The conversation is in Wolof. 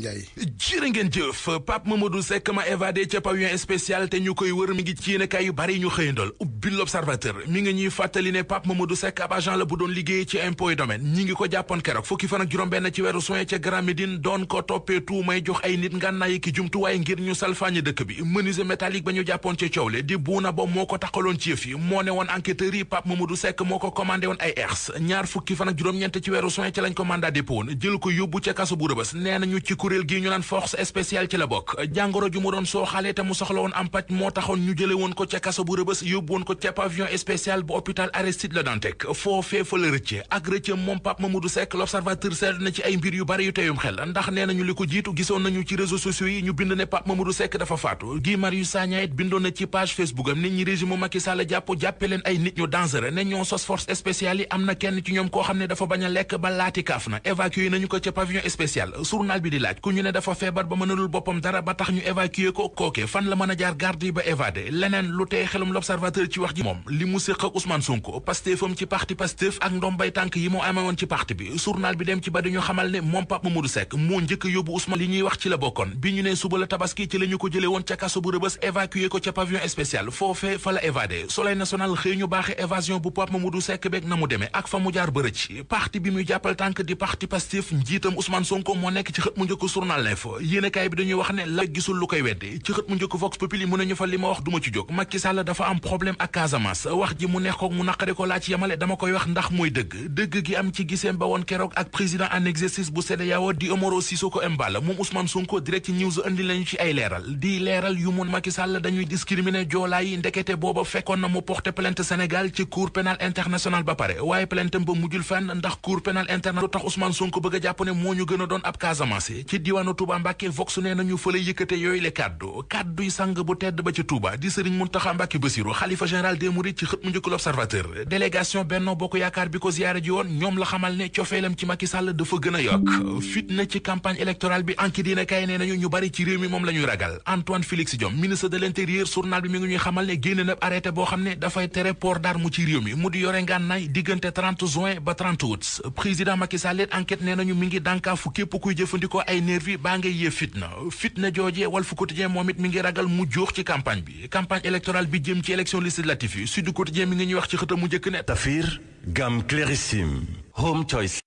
Ndiaye jërë ngeen jëf Pape Mamadou Seck ma évadé ca pavillon spécial te ñu koy wër mi ngi ci yéenekaay yu bari ñu xëyandool ubbi l'Observateur mi ngi ñuy fàttali ne Pape Mamadou Seck ab agent la bu doon liggéey ci impôt et domaine ñi ngi ko jàppoon keroog fukki fan ak juróom-benn ci weeru juin ca Grand Médine doon ko toppee may jox ay nit ngànnaay ki jumtuwaay ngir ñu salfaañe dëkk bi menuisier métallique ba ñu jàppoon ca coow le di buuna ba moo ko taxaloon ci yëf yi moo ne woon enquêteurs yi Pape Mamadou Seck moo ko commandé woon ay ers ñaar fukki fan ak juróom-ñeent ci weeru juin ca lañ ko mandat dépôt woon jël ko yóbbu ca kaso bu Rebeuss nee nañu ci kuréel gi ñu naan force spéciale ci la bokk jàngoro ju mu doon soo xaale te mu soxla woon am paj moo taxoon ñu jële woon ko ca kaso bu Rebeuss yóbbu woon ko ca pavillon spécial bu hôpital Aristide Le Dantec foofee fa la rëcce ak rëcce moom Pape Mamadou Seck l'Observateur seetlu na ci ay mbir yu bari yu teyum xel ndax nee nañu li ko jiitu gisoon nañu ci réseaux sociaux yi ñu bind ne Pape Mamadou Seck dafa faatu Guy Marius Sagna it bindoon na ci page Facebook am nit ñi régime Macky Sall jàppe leen ay nit ñu dangereux ne ñoo sos force spéciale yi am na kenn ci ñoom koo xam ne dafa bañ a lekk ba laati kaaf na évacué nañu ko ca pavillon spécial journal bi di laaj ku ñu ne dafa feebar ba mënalul boppam dara ba tax ñu évacuer ko kooke fan la mën a jaar garde yi ba évadé leneen lu tey xelum l'Observateur ci wax ji moom li mu séq ak Ousmane Sonko Pastefam ci parti Pastef ak ndombay tànk yi moo amee woon ci parti bi journal bi dem ci ba dañu xamal ne moom Pape Mamadou Seck moo njëkk a yóbbu Ousmane li ñuy wax ci la bokkoon bi ñu ne suba la tabaski ci la ñu ko jële woon ca kaso bu Rebeuss évacuer ko ca pavillon spécial foofee fa la évadé Soleil national xëy ñu baaxe évasion bu Pape Mamadou Seck beeg na mu demee ak fa mu jaar bërëc parti bi muy jàppal tànk di parti Pastef njiitam Ousmane Sonko moo nekk ci xët mu njëkk journal L'Info yéenekaay bi dañuy wax ne la gisul lu koy weddi ci xët mu njëkk Vox Populi mu ne ñu fa li ma wax duma ci jóg Macky Sall dafa am problème ak Casamance wax ji mu neex ko mu naqari ko laa ci yamale dama koy wax ndax mooy dëgg gi am ci giseem ba woon keroog ak président en exercice bu CEDEAO di Umaro Sissoko Embalo moom Ousmane Sonko Direct News indi lañu ci ay leeral yu mun Macky Sall dañuy discriminer joolaa yi ndekete booba fekkoon na mu porter plainte Sénégal ci cour pénal international ba pare waaye plainte ba mujjul fenn ndax cour pénal international lu tax Ousmane Sonko bëgg a jàpp ne moo ñu gën a doon ab Casamance ci diwaanu Touba Mbacké Vox nee nañu fa la yëkkate yooyu le kàdduy sang bu tedd ba ca Touba di Serigne Mountakha Mbacké Bassirou xalifa général des Mourides ci xët mu njëkk l'Observateur délégation Benno Bokk Yaakaar bi ko ziyaare ji woon ñoom la xamal ne cofeelam ci Macky Sall dafa gën a yokk fitna ci campagne électorale bi enquête dina kay nee nañu ñu bari ci réew mi moom la ñuy ragal Antoine Félix Diome ministre de l'Intérieur journal bi mi ngi ñuy xamal ne génne na arrêté boo xam ne dafay tere port d'arme ci réew mi mu di yore ngànnaay diggante 30 juin ba 30 août président Macky Sall enquête nee nañu mi ngi dànkaafu képp kuy jëfandikoo ay nervi baa ngay yee fitna joojee Walf Quotidien moom it mi ngi ragal mu jóox ci campagne électorale bi jëm ci élection législative yi Sud Quotidien mi ngi ñuy wax ci xëtam mu njëkk ne Tafir gamme Clarissime Home Choice